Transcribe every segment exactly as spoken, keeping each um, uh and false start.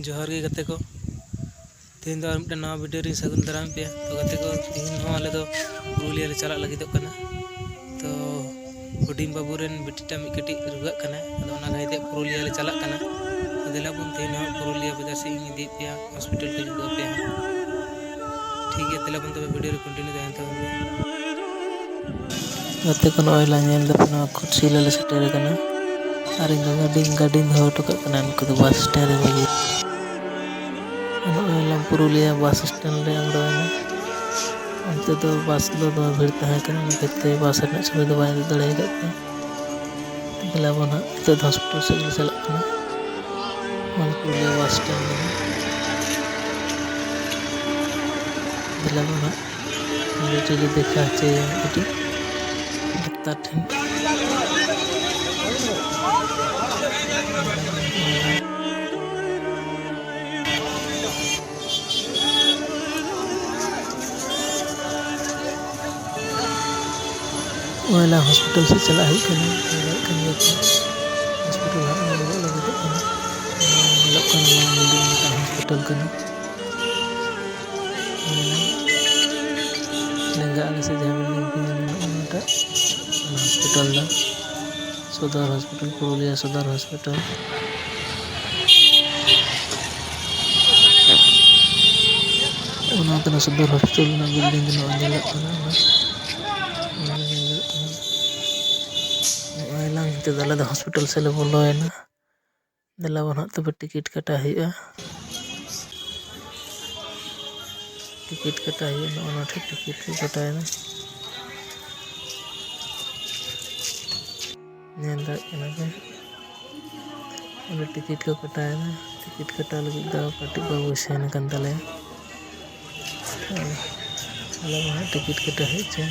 ᱡᱚᱦᱟᱨ ᱜᱮ ᱜᱟᱛᱮ ᱠᱚ, ᱛᱮᱦᱮᱧ ᱫᱚ ᱟᱨ ᱢᱤᱫᱴᱮᱱ ᱱᱟᱣᱟ ᱵᱷᱤᱰᱤᱭᱳ ᱨᱤᱧ ᱥᱟᱹᱜᱩᱱ ᱫᱟᱨᱟᱢᱮᱫ ᱯᱮᱭᱟ᱾ ᱛᱚ ᱜᱟᱛᱮ ᱠᱚ, ᱛᱮᱦᱮᱧ ᱦᱚᱸ ᱟᱞᱮ ᱫᱚ ᱯᱩᱨᱩᱞᱤᱭᱟᱹ ᱞᱮ ᱪᱟᱞᱟᱜ ᱞᱟᱹᱜᱤᱫᱚᱜ ᱠᱟᱱᱟ᱾ ᱛᱚ ᱦᱩᱰᱤᱧ ᱵᱟᱹᱵᱩ ᱨᱮᱱ ᱵᱤᱴᱤᱴᱟ ᱢᱤᱫ ᱠᱟᱹᱴᱤᱡ ᱨᱩᱣᱟᱹᱜ ᱠᱟᱱᱟ, ᱟᱫᱚ ᱚᱱᱟ ᱠᱷᱟᱹᱛᱤᱨ ᱛᱮ ᱯᱩᱨᱩᱞᱤᱭᱟᱹ ᱞᱮ ᱪᱟᱞᱟᱜ ᱠᱟᱱᱟ᱾ ᱛᱚ ᱫᱮᱞᱟ ᱵᱚᱱ, ᱛᱮᱦᱮᱧ ᱦᱚᱸ ᱯᱩᱨᱩᱞᱤᱭᱟᱹ ᱵᱟᱡᱟᱨ ᱥᱮᱫ ᱤᱧ ᱤᱫᱤᱭᱮᱫ ᱯᱮᱭᱟ, ᱦᱚᱥᱯᱤᱴᱟᱞ ᱠᱚᱧ ᱩᱫᱩᱜ ᱟᱯᱮᱭᱟ ᱦᱟᱸᱜ᱾ ᱴᱷᱤᱠ ᱜᱮᱭᱟ, ᱫᱮᱞᱟ ᱵᱚᱱ ᱛᱚᱵᱮ ᱵᱷᱤᱰᱤᱭᱳ ᱨᱮ ᱠᱚᱱᱴᱤᱱᱤᱭᱩ ᱛᱟᱦᱮᱱ ᱛᱟᱵᱚᱱ ᱯᱮ᱾ ᱜᱟᱛᱮ ᱠᱚ, ᱱᱚᱜᱼᱚᱭ ᱞᱟᱝ ᱧᱮᱞ ᱫᱟᱯᱮ, ᱱᱚᱣᱟ ᱠᱷᱩᱴᱥᱤᱞᱟᱹ ᱞᱮ ᱥᱮᱴᱮᱨ ᱟᱠᱟᱱᱟ᱾ ᱟᱨ ᱤᱧ ᱫᱚ ᱜᱟᱹᱰᱤᱧ, ᱜᱟᱹᱰᱤᱧ ᱫᱚᱦᱚ ᱦᱚᱴᱚ ᱠᱟᱜ ᱠᱟᱱᱟ ᱩᱱᱠᱩ ᱫᱚ ᱵᱟᱥ ᱥᱴᱮᱱᱰ ᱨᱮ ᱵᱟᱹᱜᱤ᱾ ᱱᱚᱜᱼᱚᱭ ᱞᱟᱝ ᱯᱩᱨᱩᱞᱤᱭᱟᱹ ᱵᱟᱥ ᱥᱴᱮᱱᱰ ᱨᱮ ᱟᱬᱜᱚᱭᱮᱱᱟ᱾ ᱚᱱᱛᱮ ᱫᱚ ᱵᱟᱥ ᱫᱚ ᱫᱚᱢᱮ ᱵᱷᱤᱲ ᱛᱟᱦᱮᱸ ᱠᱟᱱᱟ, ᱚᱱᱟ ᱠᱷᱟᱹᱛᱤᱨ ᱛᱮ ᱵᱟᱥ ᱨᱮᱱᱟᱜ ᱥᱩᱵᱤᱫᱷᱟ ᱵᱟᱭ ᱩᱫᱩᱜ ᱫᱟᱲᱮ ᱟᱠᱟᱫ ᱛᱮ ᱫᱮᱞᱟ ᱵᱚᱱ ᱦᱟᱸᱜ, ᱱᱤᱛᱚᱜ ᱫᱚ ᱦᱚᱥᱯᱤᱴᱟᱞ ᱥᱮᱫ ᱞᱮ ᱪᱟᱞᱟᱜ ᱠᱟᱱᱟ᱾ ᱱᱚᱣᱟ ᱯᱩᱨᱩᱞᱤᱭᱟᱹ ᱵᱟᱥ ᱥᱴᱮᱱᱰ ᱨᱮ᱾ ᱫᱮᱞᱟ ᱵᱚᱱ ᱦᱟᱸᱜ, ᱱᱚᱰᱮ ᱪᱚᱞᱚ ᱫᱮᱠᱷᱟ ᱦᱚᱪᱚᱭᱮᱭᱟ ᱠᱟᱹᱴᱤᱡ ᱰᱟᱠᱛᱟᱨ ᱴᱷᱮᱱ᱾ ᱱᱚᱜᱼᱚᱭ ᱱᱟ ᱦᱚᱥᱯᱤᱴᱟᱞ ᱥᱮᱫ ᱪᱟᱞᱟᱜ ᱦᱩᱭᱩᱜ ᱠᱟᱱᱟ, ᱧᱮᱞᱚᱜ ᱠᱟᱱ ᱜᱮᱭᱟ ᱯᱮ᱾ ᱦᱚᱥᱯᱤᱴᱟᱞ ᱦᱟᱸᱜ ᱧᱮᱞᱚᱜ ᱞᱟᱹᱜᱤᱫᱚᱜ ᱠᱟᱱᱟ᱾ ᱱᱚᱣᱟ ᱧᱮᱞᱚᱜ ᱠᱟᱱᱟ, ᱱᱚᱣᱟ ᱵᱤᱞᱰᱤᱝ ᱢᱤᱫᱴᱟᱝ ᱦᱚᱥᱯᱤᱴᱟᱞ ᱠᱟᱱᱟ᱾ ᱱᱚᱣᱟ ᱞᱮᱸᱜᱟ ᱟᱲᱮ ᱥᱮᱫ ᱡᱟᱦᱟᱸ ᱵᱤᱞᱰᱤᱝ ᱯᱮ ᱧᱮᱞ ᱧᱟᱢᱚᱜ ᱠᱟᱱᱟ, ᱚᱱᱟᱴᱟᱜ ᱚᱱᱟ ᱦᱚᱥᱯᱤᱴᱟᱞ ᱫᱚ ᱥᱚᱫᱚᱨ ᱦᱚᱥᱯᱤᱴᱟᱞ, ᱯᱩᱨᱩᱞᱤᱭᱟᱹ ᱥᱚᱫᱚᱨ ᱦᱚᱥᱯᱤᱴᱟᱞ᱾ ᱚᱱᱟ ᱠᱟᱱᱟ ᱥᱚᱫᱚᱨ ᱦᱚᱥᱯᱤᱴᱟᱞ ᱨᱮᱱᱟᱜ ᱵᱤᱞᱰᱤᱝ ᱫᱚ ᱱᱚᱜᱼᱚᱭ ᱧᱮᱞᱚᱜ ᱠᱟᱱᱟ, ᱚᱱᱟ, ᱚᱱᱟ ᱧᱮᱞᱚᱜ ᱠᱟᱱᱟ᱾ ᱱᱚᱜᱼᱚᱭ ᱞᱟᱝ ᱱᱤᱛᱚᱜ ᱫᱚ ᱟᱞᱮ ᱫᱚ ᱦᱚᱥᱯᱤᱴᱟᱞ ᱥᱮᱫ ᱞᱮ ᱵᱚᱞᱚᱭᱮᱱᱟ᱾ ᱫᱮᱞᱟ ᱵᱚᱱ ᱦᱟᱸᱜ ᱛᱚᱵᱮ ᱴᱤᱠᱤᱴ ᱠᱟᱴᱟᱣ ᱦᱩᱭᱩᱜᱼᱟ᱾ ᱴᱤᱠᱤᱴ ᱠᱟᱴᱟᱣ ᱦᱩᱭᱩᱜᱼᱟ, ᱱᱚᱜᱼᱚ ᱱᱚᱣᱟ ᱴᱷᱮᱱ ᱴᱤᱠᱤᱴ ᱠᱚ ᱠᱟᱴᱟᱣᱮᱱᱟ᱾ ᱧᱮᱞ ᱫᱟᱲᱮᱭᱟᱜ ᱠᱟᱱᱟ ᱯᱮ, ᱚᱸᱰᱮ ᱴᱤᱠᱤᱴ ᱠᱚ ᱠᱟᱴᱟᱣᱮᱱᱟ᱾ ᱴᱤᱠᱤᱴ ᱠᱟᱴᱟᱣ ᱞᱟᱹᱜᱤᱫ ᱫᱚ ᱠᱟᱹᱴᱤᱡ ᱵᱟᱹᱵᱩ ᱥᱮᱱ ᱟᱠᱟᱱ ᱛᱟᱞᱮᱭᱟ᱾ ᱟᱨ ᱟᱞᱮ ᱢᱟ ᱦᱟᱸᱜ ᱴᱤᱠᱤᱴ ᱠᱟᱴᱟᱣ ᱦᱮᱡ ᱪᱮ,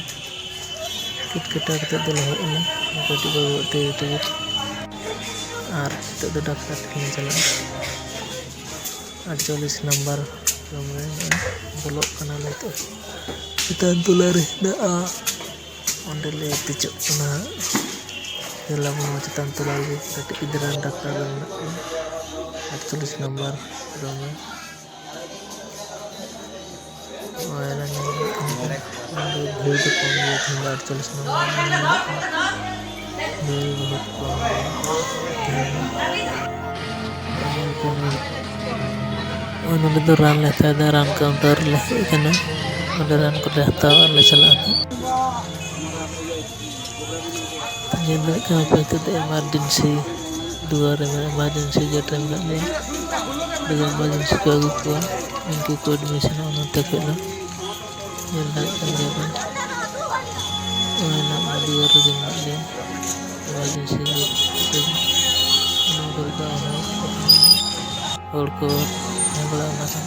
ᱴᱤᱠᱤᱴ ᱠᱟᱴᱟᱣ ᱠᱟᱛᱮᱫ ᱫᱚᱞᱮ ᱦᱮᱡ ᱮᱱᱟ᱾ ᱠᱟᱹᱴᱤᱡ ᱵᱟᱹᱵᱩᱣᱟᱜ ᱛᱤ ᱨᱮ ᱴᱤᱠᱤᱴ᱾ ᱟᱨ ᱱᱤᱛᱚᱜ ᱫᱚ ᱰᱟᱠᱛᱟᱨ ᱴᱷᱮᱱ ᱞᱮ ᱪᱟᱞᱟᱜᱼᱟ᱾ ᱟᱴᱪᱚᱞᱞᱤᱥ ᱱᱟᱢᱵᱟᱨ ᱨᱩᱢ ᱨᱮ ᱱᱚᱜᱼᱚᱭ ᱵᱚᱞᱚᱜ ᱠᱟᱱᱟᱞᱮ ᱱᱤᱛᱚᱜ᱾ ᱪᱮᱛᱟᱱ ᱛᱚᱞᱟ ᱨᱮ ᱦᱮᱱᱟᱜᱼᱟ, ᱚᱸᱰᱮ ᱞᱮ ᱫᱮᱡᱚᱜ ᱠᱟᱱᱟ᱾ ᱧᱮᱞ ᱟᱵᱚᱱ ᱱᱚᱣᱟ ᱪᱮᱛᱟᱱ ᱛᱚᱞᱟ ᱨᱮᱜᱮ ᱠᱟᱹᱴᱤᱡ ᱜᱤᱫᱽᱨᱟᱹ ᱨᱮᱱ ᱰᱟᱠᱛᱟᱨ ᱫᱚ ᱢᱮᱱᱟᱜ ᱠᱚᱣᱟ᱾ ᱟᱨ ᱪᱚᱞᱞᱤᱥ ᱱᱟᱢᱵᱟᱨ ᱨᱩᱢ ᱨᱮ᱾ ᱱᱚᱜᱼᱚᱭ ᱱᱚᱰᱮ ᱵᱷᱤᱲ ᱫᱚ ᱠᱚᱢ ᱜᱮᱭᱟ, ᱛᱮᱦᱮᱧ ᱫᱚ ᱟᱴᱪᱚᱞᱞᱤᱥ ᱱᱟᱢᱵᱟᱨ ᱨᱩᱢ ᱨᱮ᱾ ᱵᱷᱤᱲ ᱵᱚᱦᱩᱛ ᱠᱚᱢ ᱜᱮᱭᱟ ᱛᱮᱦᱮᱧ ᱫᱚ᱾ ᱱᱚᱜᱼᱚᱭ ᱱᱚᱰᱮ ᱫᱚ ᱨᱟᱱ ᱞᱮ ᱦᱟᱛᱟᱣ ᱮᱫᱟ, ᱨᱟᱱ ᱠᱟᱣᱩᱱᱴᱟᱨ ᱨᱮᱞᱮ ᱦᱮᱡ ᱟᱠᱟᱱᱟ᱾ ᱱᱚᱰᱮ ᱨᱟᱱ ᱠᱚᱞᱮ ᱦᱟᱛᱟᱣᱟ ᱟᱨ ᱞᱮ ᱪᱟᱞᱟᱜᱼᱟ ᱱᱟᱦᱟᱜ᱾ ᱧᱮᱞ ᱫᱟᱲᱮᱭᱟᱜ ᱠᱟᱱᱟ ᱯᱮ, ᱱᱤᱛᱚᱜ ᱫᱚ ᱮᱢᱟᱨᱡᱮᱱᱥᱤ ᱫᱩᱣᱟᱨ ᱨᱮ ᱢᱮᱱᱟᱜᱼᱟ, ᱮᱢᱟᱨᱡᱮᱱᱥᱤ ᱜᱮᱴ ᱨᱮ ᱢᱮᱱᱟᱜ ᱞᱮᱭᱟ᱾ ᱱᱚᱰᱮ ᱫᱚ ᱮᱢᱟᱨᱡᱮᱱᱥᱤ ᱠᱚ ᱟᱹᱜᱩ ᱠᱚᱣᱟ, ᱩᱱᱠᱩ ᱠᱚ ᱮᱰᱢᱤᱥᱚᱱᱚᱜᱼᱟ ᱱᱚᱛᱮ ᱠᱷᱚᱡ ᱫᱚ᱾ ᱧᱮᱞ ᱫᱟᱲᱮᱭᱟᱜ ᱠᱟᱱ ᱜᱮᱭᱟ ᱯᱮ, ᱱᱚᱜᱼᱚᱭ ᱱᱚᱣᱟ ᱫᱩᱣᱟᱨ ᱨᱮᱜᱮ ᱢᱮᱱᱟᱜ ᱞᱮᱭᱟ᱾ ᱮᱢᱟᱨᱡᱮᱱᱥᱤ ᱜᱮᱴ ᱨᱮᱜᱮ᱾ ᱱᱚᱣᱟ ᱠᱚᱨᱮ ᱫᱚ ᱦᱚᱲ ᱠᱚ ᱛᱟᱦᱮᱸ ᱵᱟᱲᱟᱜᱼᱟ, ᱚᱱᱟ ᱠᱷᱟᱱ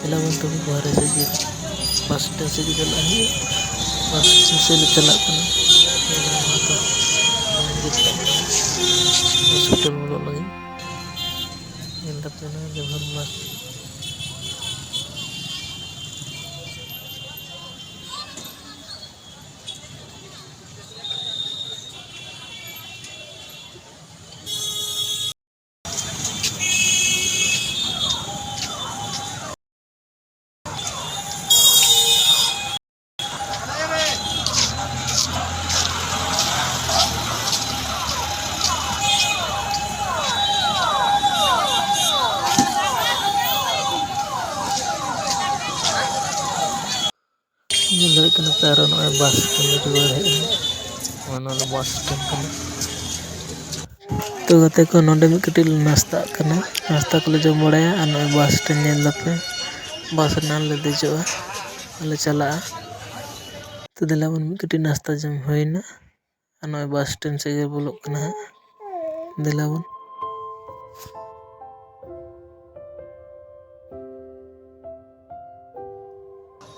ᱫᱮᱞᱟ ᱵᱚᱱ ᱛᱩᱯᱩ ᱵᱟᱦᱨᱮ ᱥᱮᱫ ᱜᱮ᱾ ᱵᱟᱥ ᱥᱴᱮᱱᱰ ᱥᱮᱫ ᱜᱮ ᱪᱟᱞᱟᱜ ᱦᱩᱭᱩᱜᱼᱟ᱾ ᱵᱟᱥ ᱥᱴᱮᱱᱰ ᱥᱮᱫ ᱞᱮ ᱪᱟᱞᱟᱜ ᱠᱟᱱᱟ᱾ ᱦᱚᱥᱯᱤᱴᱟᱞ ᱵᱚᱞᱚᱜ ᱞᱟᱹᱜᱤᱫ᱾ ᱧᱮᱞ ᱛᱟᱯᱮ ᱱᱚᱣᱟ ᱡᱚᱵᱷᱚᱨ ᱵᱟᱥ᱾ ᱧᱮᱞ ᱫᱟᱲᱮᱭᱟᱜ ᱠᱟᱱᱟ ᱯᱮ, ᱟᱨᱚ ᱱᱚᱜᱼᱚᱭ ᱵᱟᱥ ᱥᱴᱮᱱᱰ ᱨᱮ ᱨᱩᱣᱟᱹᱲ ᱦᱮᱡ ᱮᱱᱟ᱾ ᱱᱚᱜᱼᱚᱭ ᱱᱚᱣᱟ ᱫᱚ ᱵᱟᱥ ᱥᱴᱮᱱᱰ ᱠᱟᱱᱟ᱾ ᱛᱚ ᱜᱟᱛᱮ ᱠᱚ, ᱱᱚᱰᱮ ᱢᱤᱫ ᱠᱟᱹᱴᱤᱡ ᱞᱮ ᱱᱟᱥᱛᱟᱜ ᱠᱟᱱᱟ, ᱱᱟᱥᱛᱟ ᱠᱚᱞᱮ ᱡᱚᱢ ᱵᱟᱲᱟᱭᱟ᱾ ᱟᱨ ᱱᱚᱜᱼᱚᱭ ᱵᱟᱥ ᱥᱴᱮᱱᱰ ᱧᱮᱞ ᱫᱟᱯᱮ, ᱵᱟᱥ ᱨᱮ ᱱᱟᱜ ᱞᱮ ᱫᱮᱡᱚᱜᱼᱟ ᱟᱨ ᱞᱮ ᱪᱟᱞᱟᱜᱼᱟ᱾ ᱛᱚ ᱫᱮᱞᱟ ᱵᱚᱱ, ᱢᱤᱫ ᱠᱟᱹᱴᱤᱡ ᱱᱟᱥᱛᱟ ᱡᱚᱢ ᱦᱩᱭᱱᱟ᱾ ᱟᱨ ᱱᱚᱜᱼᱚᱭ ᱵᱟᱥ ᱥᱴᱮᱱᱰ ᱥᱮᱫ ᱜᱮ ᱵᱚᱞᱚᱜ ᱠᱟᱱᱟ ᱦᱟᱸᱜ᱾ ᱫᱮᱞᱟ ᱵᱚᱱ᱾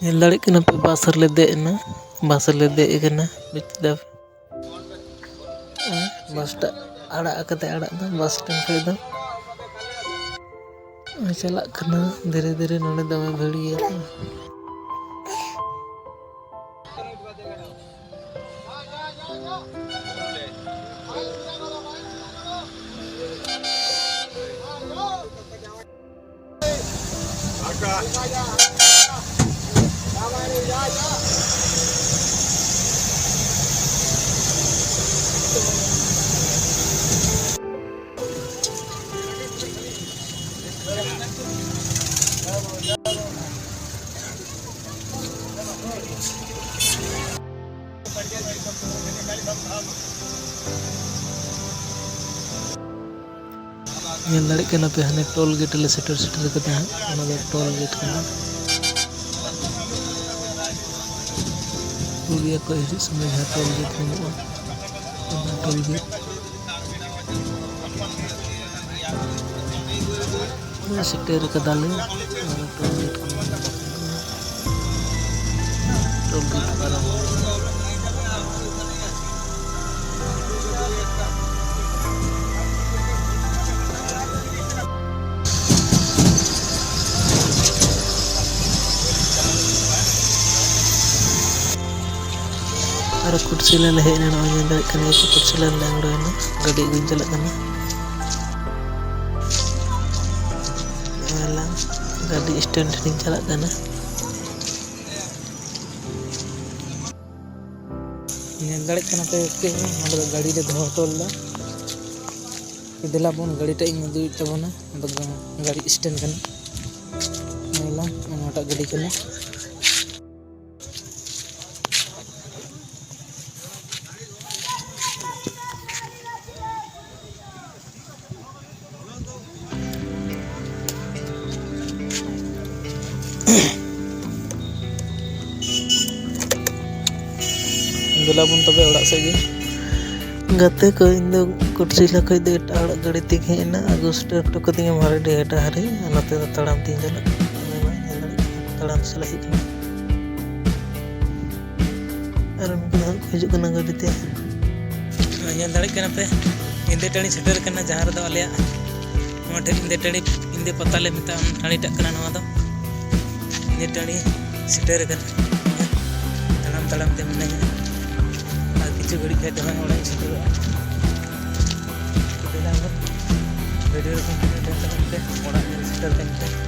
ᱧᱮᱞ ᱫᱟᱲᱮᱭᱟᱜ ᱠᱟᱱᱟ ᱯᱮ, ᱵᱟᱥ ᱨᱮᱞᱮ ᱫᱮᱡ ᱮᱱᱟ, ᱵᱟᱥ ᱨᱮᱞᱮ ᱫᱮᱡ ᱟᱠᱟᱱᱟ᱾ ᱵᱩᱡ ᱠᱮᱫᱟ ᱯᱮ? ᱵᱟᱥ ᱴᱟᱜ ᱟᱲᱟᱜ ᱠᱟᱛᱮ, ᱟᱲᱟᱜ ᱫᱚ ᱵᱟᱥ ᱥᱴᱮᱱᱰ ᱠᱷᱚᱱ ᱫᱚ ᱪᱟᱞᱟᱜ ᱠᱟᱱᱟ ᱫᱷᱤᱨᱮ ᱫᱷᱤᱨᱮ᱾ ᱱᱚᱰᱮ ᱫᱚᱢᱮ ᱵᱷᱤᱲ ᱜᱮᱭᱟ ᱛᱚ᱾ ᱧᱮᱞ ᱫᱟᱲᱮᱭᱟᱜ ᱠᱟᱱᱟ ᱯᱮ, ᱦᱟᱱᱮ ᱴᱳᱞ ᱜᱮᱴ ᱞᱮ ᱥᱮᱴᱮᱨ ᱥᱮᱴᱮᱨ ᱠᱟᱫᱟ ᱦᱟᱸᱜ᱾ ᱚᱱᱟ ᱫᱚ ᱴᱳᱞ ᱜᱮᱴ ᱠᱟᱱᱟ᱾ ᱯᱩᱨᱩᱞᱤᱭᱟᱹ ᱠᱷᱚᱱ ᱦᱤᱡᱩᱜ ᱥᱚᱢᱚᱭ ᱡᱟᱦᱟᱸ ᱴᱳᱞ ᱜᱮᱴ ᱧᱟᱢᱚᱜᱼᱟ, ᱚᱱᱟ ᱴᱳᱞ ᱜᱮᱴ᱾ ᱥᱮᱴᱮᱨ ᱠᱟᱫᱟᱞᱮ ᱴᱳᱞ ᱜᱮᱴ ᱠᱷᱚᱱ᱾ ᱴᱳᱞ ᱜᱮᱴ ᱯᱟᱨᱚᱢ ᱦᱩᱭᱱᱟ᱾ ᱟᱨ ᱠᱩᱴᱥᱤᱞᱟ ᱞᱮ ᱦᱮᱡ ᱮᱱᱟ᱾ ᱱᱚᱜᱼᱚᱭ ᱧᱮᱞ ᱫᱟᱲᱮᱭᱟᱜ ᱠᱟᱱ ᱜᱮᱭᱟ ᱯᱮ, ᱠᱩᱴᱥᱤᱞᱟ ᱨᱮᱞᱮ ᱟᱬᱜᱚᱭᱮᱱᱟ, ᱜᱟᱹᱰᱤ ᱟᱹᱜᱩᱧ ᱪᱟᱞᱟᱜ ᱠᱟᱱᱟ᱾ ᱱᱚᱜᱼᱚᱭ ᱞᱟᱝ ᱜᱟᱹᱰᱤ ᱥᱴᱮᱱᱰ ᱴᱷᱮᱱᱤᱧ ᱪᱟᱞᱟᱜ ᱠᱟᱱᱟ᱾ ᱧᱮᱞ ᱫᱟᱲᱮᱭᱟᱜ ᱠᱟᱱᱟ ᱯᱮ ᱜᱟᱛᱮ ᱦᱚᱲ, ᱱᱚᱸᱰᱮ ᱫᱚ ᱜᱟᱹᱰᱤ ᱞᱮ ᱫᱚᱦᱚ ᱦᱚᱴᱚ ᱞᱮᱫᱟ᱾ ᱫᱮᱞᱟ ᱵᱚᱱ, ᱜᱟᱹᱰᱤ ᱴᱟᱜ ᱤᱧ ᱩᱫᱩᱜ ᱮᱫ ᱛᱟᱵᱚᱱᱟ᱾ ᱱᱚᱸᱰᱮ ᱫᱚ ᱜᱟᱹᱰᱤ ᱥᱴᱮᱱᱰ ᱠᱟᱱᱟ᱾ ᱧᱮᱞᱟᱢ, ᱱᱚᱣᱟᱴᱟᱜ ᱜᱟᱹᱰᱤ ᱠᱟᱱᱟ᱾ ᱫᱮᱞᱟ ᱵᱚᱱ ᱛᱚᱵᱮ ᱚᱲᱟᱜ ᱥᱮᱫ ᱜᱮ᱾ ᱜᱟᱛᱮ ᱠᱚ, ᱤᱧ ᱫᱚ ᱠᱩᱴᱥᱤᱞᱟ ᱠᱷᱚᱱ ᱫᱚ ᱮᱴᱟᱜ ᱚᱲᱟᱜ ᱜᱟᱹᱰᱤ ᱛᱮᱧ ᱦᱮᱡ ᱮᱱᱟ᱾ ᱟᱹᱜᱩ ᱥᱮᱴᱮᱨ ᱦᱚᱴᱚ ᱠᱟᱹᱫᱤᱧᱟ ᱢᱟᱨᱮ ᱰᱤᱦᱟᱹᱴᱟ ᱦᱟᱹᱨᱤ, ᱟᱨ ᱱᱚᱛᱮ ᱫᱚ ᱛᱟᱲᱟᱢ ᱛᱮᱧ ᱪᱟᱞᱟᱜ ᱠᱟᱱᱟ᱾ ᱛᱟᱲᱟᱢ ᱛᱮ ᱪᱟᱞᱟᱜ ᱦᱩᱭᱩᱜ ᱠᱟᱱᱟ᱾ ᱟᱨ ᱩᱱᱠᱩ ᱫᱚ ᱦᱟᱸᱜ ᱠᱚ ᱦᱤᱡᱩᱜ ᱠᱟᱱᱟ ᱜᱟᱹᱰᱤ ᱛᱮ᱾ ᱧᱮᱞ ᱫᱟᱲᱮᱭᱟᱜ ᱠᱟᱱᱟ ᱯᱮ, ᱤᱱᱫᱟᱹ ᱴᱟᱺᱰᱤ ᱥᱮᱴᱮᱨ ᱠᱟᱱᱟ, ᱡᱟᱦᱟᱸ ᱨᱮᱫᱚ ᱟᱞᱮᱭᱟᱜ ᱱᱚᱣᱟ ᱴᱷᱮᱱ ᱤᱱᱫᱟᱹ ᱴᱟᱺᱰᱤ, ᱤᱱᱫᱟᱹ ᱯᱟᱛᱟ ᱞᱮ ᱢᱮᱛᱟᱜᱼᱟ, ᱚᱱᱟ ᱴᱟᱺᱰᱤᱴᱟᱜ ᱠᱟᱱᱟ ᱱᱚᱣᱟ ᱫᱚ᱾ ᱤᱱᱫᱟᱹ ᱴᱟᱺᱰᱤ ᱥᱮᱴᱮᱨ ᱠᱟᱱᱟ, ᱛᱟᱲᱟᱢ ᱛᱟᱲᱟᱢ ᱛᱮ ᱢᱤᱱᱟᱹᱧᱟ᱾ ᱟᱨ ᱠᱤᱪᱷᱩ ᱜᱷᱟᱹᱲᱤᱡ ᱠᱷᱟᱱ ᱫᱚ ᱦᱟᱸᱜ ᱚᱲᱟᱜ ᱤᱧ ᱥᱮᱴᱮᱨᱚᱜᱼᱟ᱾ ᱫᱮᱞᱟ ᱵᱚᱱ, ᱜᱟᱹᱰᱤ ᱨᱮᱵᱚᱱ ᱫᱮᱡ ᱞᱮᱱ ᱛᱟᱵᱚᱱ ᱛᱮ ᱚᱲᱟᱜ ᱧᱮᱞ ᱥᱮᱴᱮᱨ ᱠᱟᱱ ᱛᱮ